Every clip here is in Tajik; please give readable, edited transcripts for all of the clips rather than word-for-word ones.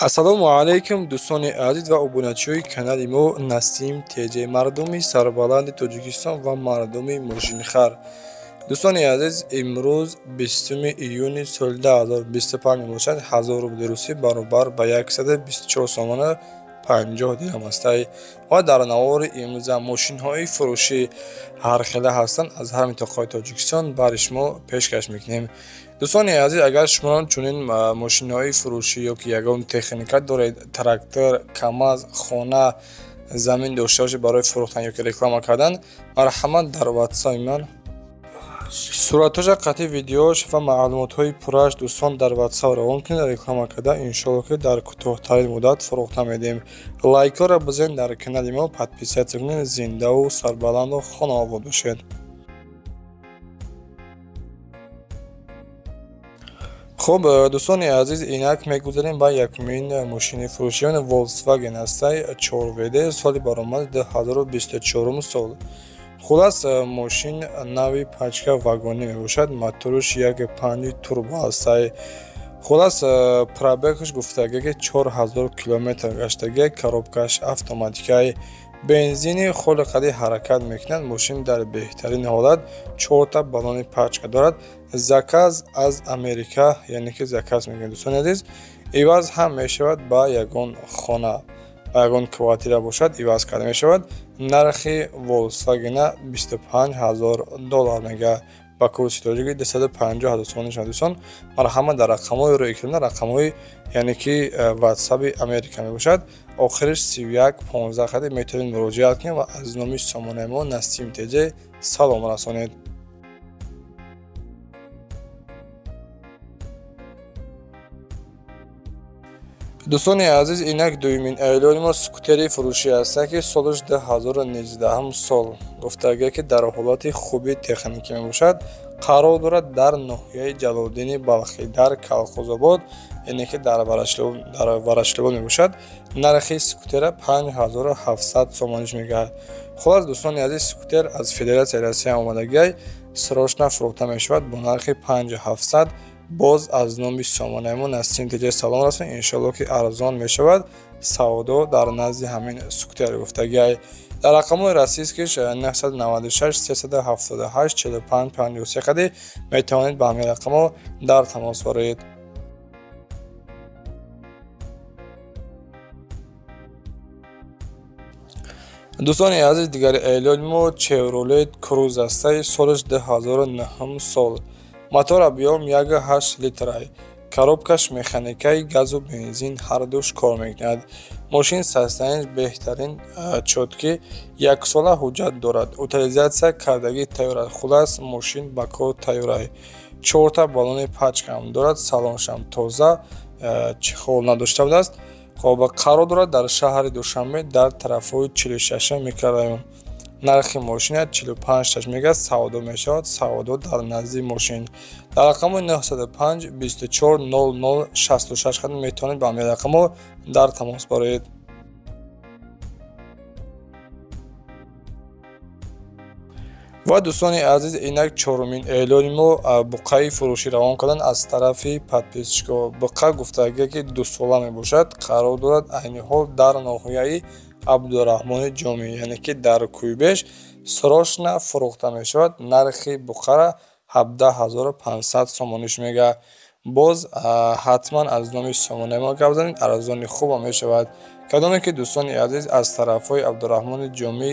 Ассалому алайкум, дӯстони азиз ва обуначиҳои канали мо Насим ТЖ, мардуми сарбаланди Тоҷикистон ва мардуми мошинхар. Дӯстони азиз, имрӯз 20 июни соли 2025 мебошад. 1000 рубли русӣ баробар ба 124 сомона 50 дирам аст. Ва дар навори имрӯза мошинҳои фурӯшӣ ҳархела ҳастанд, аз ҳар минтақаи Тоҷикистон бари шумо пешкаш мекунем. Дӯстони азиз, агар шумо чунин мошинҳои фурӯшӣ ё ки ягон техника доред, трактор, КамАЗ, хона, замин дошта бошед барои фурӯхтан ё ки реклама кардан, марҳамат дар ватсапи ман суратҳоша, қатъи видеош ва маълумотҳои пурраш дӯстон дар ватсап равон кунед. Реклама карда, иншоалло, ки дар кӯтоҳтарин муддат фурӯхта медиҳем. Лайкҳоро бизанед, дар канали мо подписаться кунед. Зиндаву сарбаланду хонаобод бошед. Хуб, дӯстони азиз, инак мегузарем ба якумин мошини фурӯшӣ. Он Volkswagen ҳастай 4WD, соли баромад 2024 сол. Хулас, мошин нави пачка вагонӣ мебошад, мотораш 1.5 турбо ҳастай. Хулас, пробегаш гуфтагӣ ки 4000 километр гаштагӣ, коробкаш автоматикай, бензини холи қади ҳаракат мекунад. Мошин дар беҳтарин ҳолат, чорта баллони пачка дорад. Заказ аз Америка, яъне ки заказ мекунед, дӯстони азиз, иваз ҳам мешавад, ба ягон хона, ба ягон квартира бошад, иваз карда мешавад. Нархи Volkswagen 25 ҳазор доллар мега, ба курси тоҷики 250 ҳазор сомонӣ шуд. Дӯстон, марҳамат дар рақамҳои рӯи экран, рақамҳои яъне ки ватсаби Америка мебошад, охириш 31 15 қади, метавонед муроҷиат кунед ва аз номи сомонаи мо Насим ТЖ салом расонед. Дӯстони азиз, инак дуюмин эълони мо скутери фурӯшӣ ҳастанд, ки солаш 2019 сол, гуфтагӣ ки дар ҳолати хуби техникӣ мебошад. Қарор дорад дар ноҳияи Ҷалолиддини Балхӣ, дар Калхозобод, яъне ки дар Варашилобод мебошад. Нархи скутера 5700 сомониш мегардад. Хулас, дӯстони азиз, скутер аз Федератсияи Россия омадагиай, срочно фурӯхта мешавад бо нархи 5700. Боз аз номи сомонаи мо Насим ТЖ салом расонед, иншоалло, ки арзон мешавад савдо дар назди ҳамин скутер гуфтагиай. Дар рақамҳои российскиш 996 378 45 53 қади метавонед ба ҳамин рақамҳо дар тамос бароед. Дӯстони азиз, дигари эълони мо Chevrolet Cruze ҳастай, солаш 2009 сол, мотор объём 1.8 литрай, коробкаш механикаи, газу бензин ҳардуш кор мекунад. Мошин состоянияш беҳтарин, чёткий, яксола ҳуҷҷат дорад, утилизация кардагӣ тайёр аст. Хулас, мошин ба кор тайёрай, чорта баллони пачкаам дорад, салоншам тоза, чехол надошта будааст. Хоб, қарор дорад дар шаҳри Душанбе, дар тарафҳои 46 микрорайон. Нархи мошина 45 мега, савдо мешавад, савдо дар назди мошин. Дар рақамҳои 905 24 00 66 қадам метавонед ба ҳамин рақамҳо дар тамос бароед. Ва дӯстони азиз, инак чорумин эълони мо буққаи фурӯшӣ равон кардан аз тарафи подписчикҳо. Буққа гуфтагӣ ки дусола мебошад, қарор дорад айни ҳол дар ноҳияи Абдураҳмони Ҷомӣ, яъне ки дар Кӯйбеш, срочно фурӯхта мешавад. Нархи буққара 17 500 сомониш мега. Боз ҳатман аз номи сомонаи мо гап занед, арзони хубам мешавад. Кадоме ки, дӯстони азиз, аз тарафҳои Абдураҳмони Ҷомӣ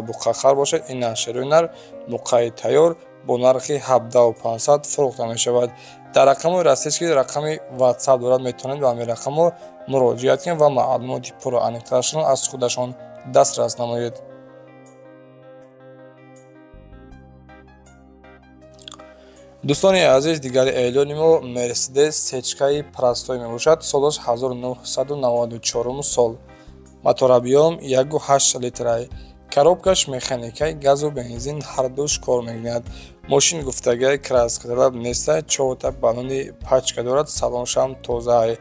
буққахар бошад, ин наширои нар буққаи тайёр бо нархи 17 500 фурӯхта мешавад. Дар рақамҳои российский рақами ватсап дорад, метавонед ба ҳамин рақамҳо муроҷиат кунед ва маълумоти пурра аниқтарашро аз худашон дастрас намоед. Дӯстони азиз, дигари эълони мо Мерседес сечкаи простой мебошад, солаш 1994 сол, мотор объём 1.8 литрай, коробкаш механикаи, газу бензин ҳардуш кор мекунад. Мошин гуфтагиай краскаталаб нестай, чорта баллони пачка дорад, салоншам тозаай.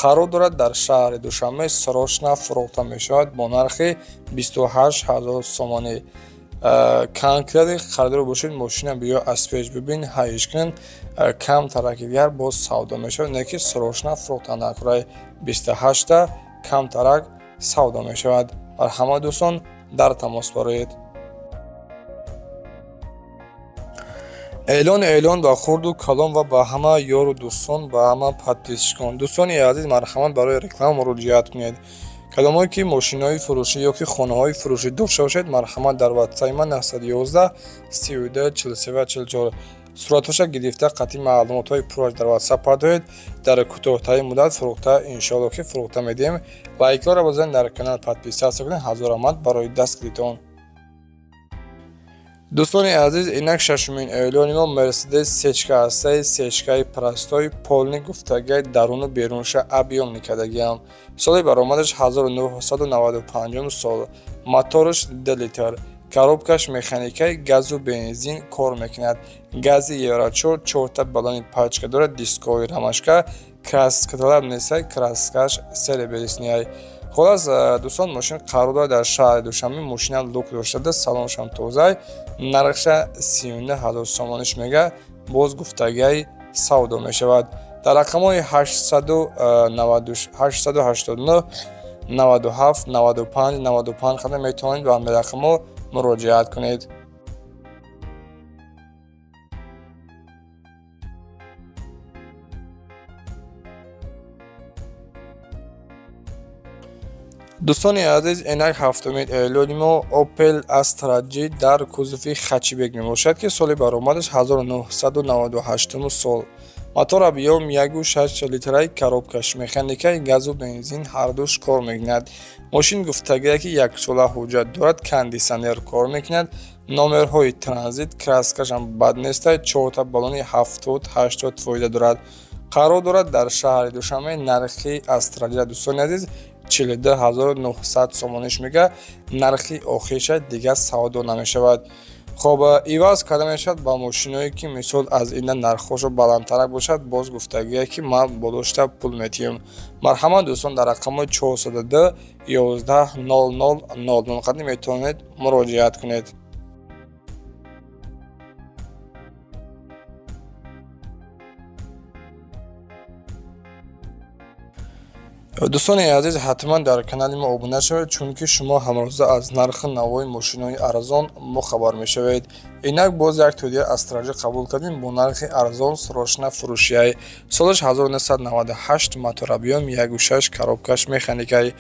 Қарор дорад дар шаҳри Душанбе, срочно фурӯхта мешавад бо нархи 28 ҳазор сомонӣ. Конкретно харидор бошед, мошина биё аз пеш бибин, ҳайиш кунед, камтараки дигар боз савдо мешавад, не ки срочно фурӯхта накунай. 28-та камтарак савдо мешавад. Марҳамат, дӯстон, дар тамос бароед. Эълон, эълон ба хурду калон ва ба ҳама ёру дӯстон, ба ҳама подписчикон. Дӯстони азиз, марҳамат, барои реклама муроҷиат кунед. Кадомое ки мошинои фурӯшӣ ё ки хонаҳои фурӯшӣ дошта бошед, марҳамат, дар ватсаи ман 911 32 43 44 суратҳоша гирифта, қатъи маълумотҳои пурраш дар ватсап пардоед. Дар кӯтоҳтарин муддат фурӯхта, иншоалло, ки фурӯхта медиҳем. Лайкҳоро бизанед, дар канал подписаться кунед. Ҳазор раҳмат барои дастгиритон. Дӯстони азиз, инак шашумин эълони мо Мерседес сечка ҳастаи, сечкаи простой, полный, гуфтагиай, даруну берунша объём никардагиам. Соли баромадаш 1995 сол, мотораш 2 литр, коробкаш механикаи, газу бензин кор мекунад, гази евро 4, чорта баллони пачка дорад, дисковый рамашка, краскаталаб нестай, краскаш серебряный. Холас, дӯстон, мошин қарор дорад дар шаҳри Душанбе. Мошина люк доштада, салоншам тозай, нархша 39 000 сомониш мега, боз гуфтагиай савдо мешавад. Дар рақамҳои 889 97 95 95 қадам метавонед ба ҳамин рақамҳо муроҷиат кунед. Дӯстони азиз, инак ҳафтумин эълони мо Opel Astra G дар кузови хэтчбек мебошад, ки соли баромадаш 1998 сол, мотор объём 1,6 литраи, коробкаш механикаи, газу бензин ҳардуш кор мекунад. Мошин гуфтагие, ки яксола ҳуҷҷат дорад, кондитсионер кор мекунад, номерҳои транзит, краскашам бад нестай, чорта баллони 70-80 фоиза дорад. Қарор дорад дар шаҳри Душанбе. Нархи Астра Ҷира, дӯстони азиз, 42 900 сомониш мега, нархи охириша, дигар савдо намешавад. Хоб, иваз карда мешавад ба мошиное, ки мисол аз ина нархҳошо баландтарак бошад, боз гуфтагие, ки ман болошта пул метиҳам. Марҳамат, дӯстон, дар рақамҳои 402 11 00 00 қадим метавонед муроҷиат кунед. Дӯстони азиз, ҳатман дар канали мо обуна шавед, чунки шумо ҳамрӯза аз нархи навои мошинои арзон мухабар мешавед. Инак боз як тӯдия Астра Ҷи қабул кардем бо нархи арзон, срочно фурӯшияй. Солаш 1998, мотор объём 1,6, коробкаш механикай,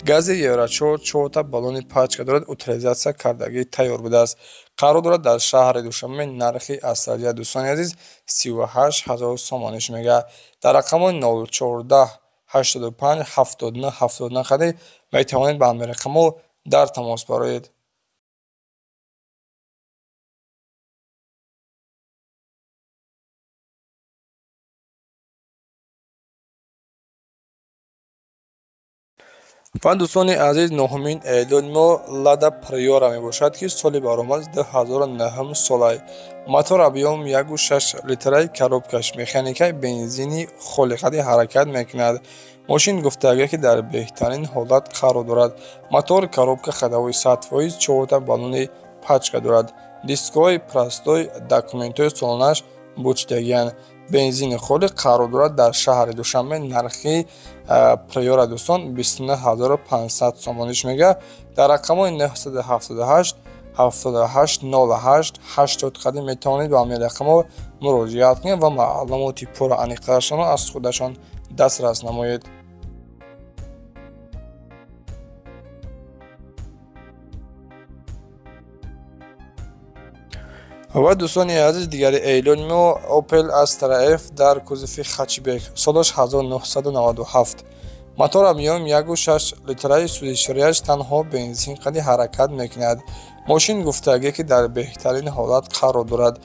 гази евро 4, чорта баллони пачка дорад, утилизация кардагӣ тайёр будааст. Қарор дорад дар шаҳри Душанбе. Нархи Астра Ҷи, дӯстони азиз, 38 000 сомониш мега. Дар рақамҳои 014 85 79 79 қади метавонед ба ҳамин рақамҳо дар тамос бароед. Ва, дӯстони азиз, нуҳумин эълони мо Лада Приора мебошад, ки соли баромад 2009 солай, мотор объём 1,6 литраи, коробкаш механикаи, бензини холиқади ҳаракат мекунад. Мошин гуфтагия, ки дар беҳтарин ҳолат қарор дорад, мотор, коробка ходовой 100%, чорта баллони пачка дорад, дискҳои простой, документҳои солонааш бучидагиянд, бензини холӣ. Қарор дорад дар шаҳри Душанбе. Нархи Приора, дӯстон, 29 500 сомониш мега. Дар рақамҳои 978 78 08 80 қадим метавонед ба ҳамин рақамҳо муроҷиат кунед ва маълумоти пурра аниқтарашонро аз худашон дастрас намоед. Ва, дӯстони азиз, дигари эълони мо Opel Astra F дар кузови хэтчбек, солаш 1997, мотор объём 1,6 литраи, сӯзишвориаш танҳо бензин қади ҳаракат мекунад. Мошин гуфтагие, ки дар беҳтарин ҳолат қарор дорад,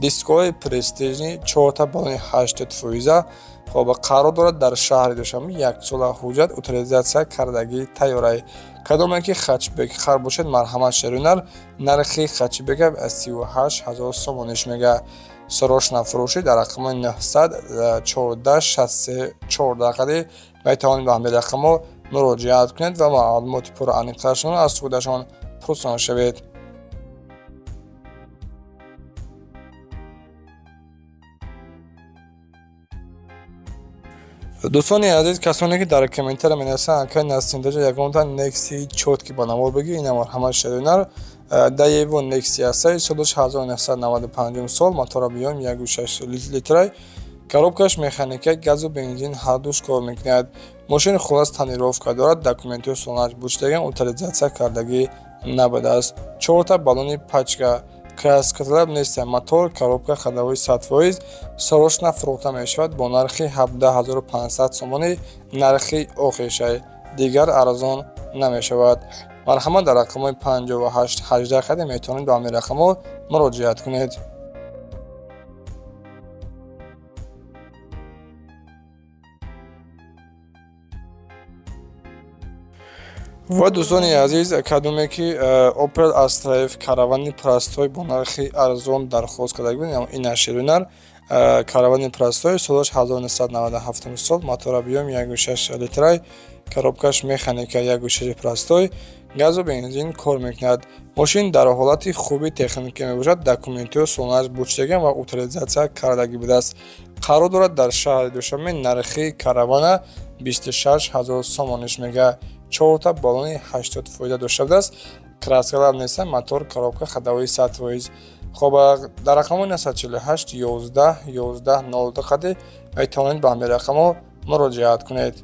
дискҳои престижный, чорта баллони 80 фоиза. Хоб, қарор дорад дар шаҳри Душанбе, яксола ҳуҷҷат, утилизация кардагӣ тайёрай. Кадоме ки хэтчбек хар бошед, марҳамат, шерунар. Нархи хэтчбека 38 000 сомониш мега. Срочно фурӯшӣ дар рақамҳои 914 63 14 қади метавонед ба ҳамин рақамҳо муроҷиат кунед ва маълумоти пурра аниқтарашонро аз худашон пурсон шавед. Дӯстони азиз, касоне ки дар комментария менависанд, акай Насимдаҷа ягонта Нексии чёткий ба навор бигир, ина марҳамат шеринар Даево Нексия ҳастай, солаш 1995 сол, мотора биём 1.6 литрай, коробкаш механика, газу бензин ҳардуш кор мекунад. Мошин хулас тонировка дорад, документҳои солонаш бучдаган, утилизатсия кардагӣ набудааст. Чорта баллони пачка, краскаталаб нест, мотор, коробка ходовой 100%, срочно фурӯхта мешавад бо нархи 17500 сомонӣ, нархи охиршай, дигар арзон намешавад. Марҳамат дар рақамҳои 58 18 қади метавонед ба ҳамин рақамҳо муроҷиат кунед. Ва дӯстони азиз, кадоме ки Opel Astra F каравани простой бо нархи арзон дархост карда буд, ин аширинар каравани простой, солаш 1997 сол, мотора биём 1.6 литрай, коробкаш механика 1.6 простой, газу бензин кор мекунад. Мошин дар ҳолати хуби техникӣ мебошад, документҳои солонаш бучдаган ва утилизатсия кардагӣ будааст. Қарор дорад дар шаҳри Душанбе, нархи каравана 26000 сомониш мега. Чорта баллони 80% дошта будааст, краскалаб нест, мотор, коробка ходовой 100%. Хоб, дар рақамҳои 948 11 11 02 қади метавонед ба ҳамин рақамҳо муроҷиат кунед.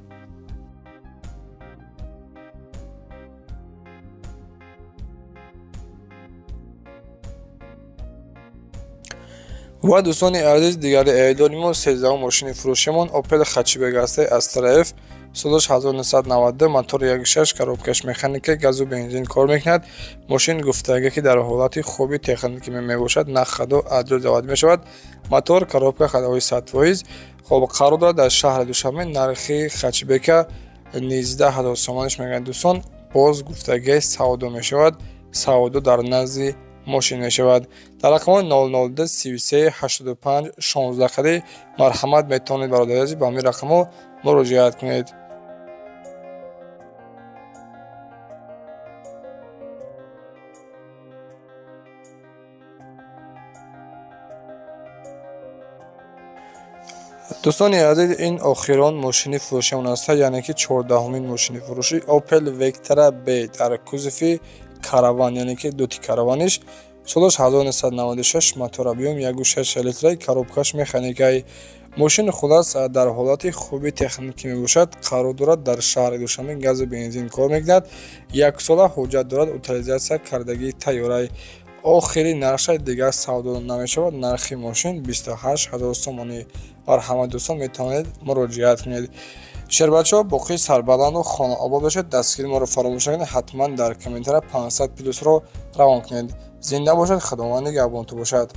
Ва дӯстони азиз, дигари эълони мо 13 мошини фурӯшимон Opel Hatchback ҳастай Astra F, солаш 1992, мотор 1.6, коробкаш механика, газу бензин кор мекунад. Мошин гуфтага ки дар ҳолати хуби техникӣ мебошад, на хаду адрё завод мешавад. Мотор, коробка ходовой 100%. Хоб, қарор дорад дар шаҳри Душанбе, нархи хатчбека 19000 сомониш мегӯянд дӯстон. Боз гуфтагӣ савдо мешавад, савдо дар назди мошин мешавад. Дар рақамҳои 002 33 85 16 қади марҳамат метавонед бародари азиз ба ҳамин рақамҳо муроҷиат кунед. Дӯстони азиз, ин охирон мошини фурӯшиамон аст, яъне ки 14-умин мошини фурӯшӣ Opel Vectra B дар кузови караван, яъне ки дути караваниш, солаш 1996, мотор объем 1.6 литрай, коробкаш механикай. Мошин хулас дар ҳолати хуби техникӣ мебошад, қарор дорад дар шаҳри Душанбе, газу бензин кор мекунад, яксола ҳуҷҷат дорад, утилизатсия кардагии тайёрай. Охири нархша дигар савдо намешавад, нархи мошин 28000 сомонӣ. Марҳамат дӯстон, метавонед муроҷиат кунед. Шербачаҳо, боқӣ сарбаланду хонаобод бошед. Дастгири моро фаромӯш накунед, ҳатман дар комментария 500 плюсро равон кунед. Зинда бошед, Худованд нигаҳбонтон бошад.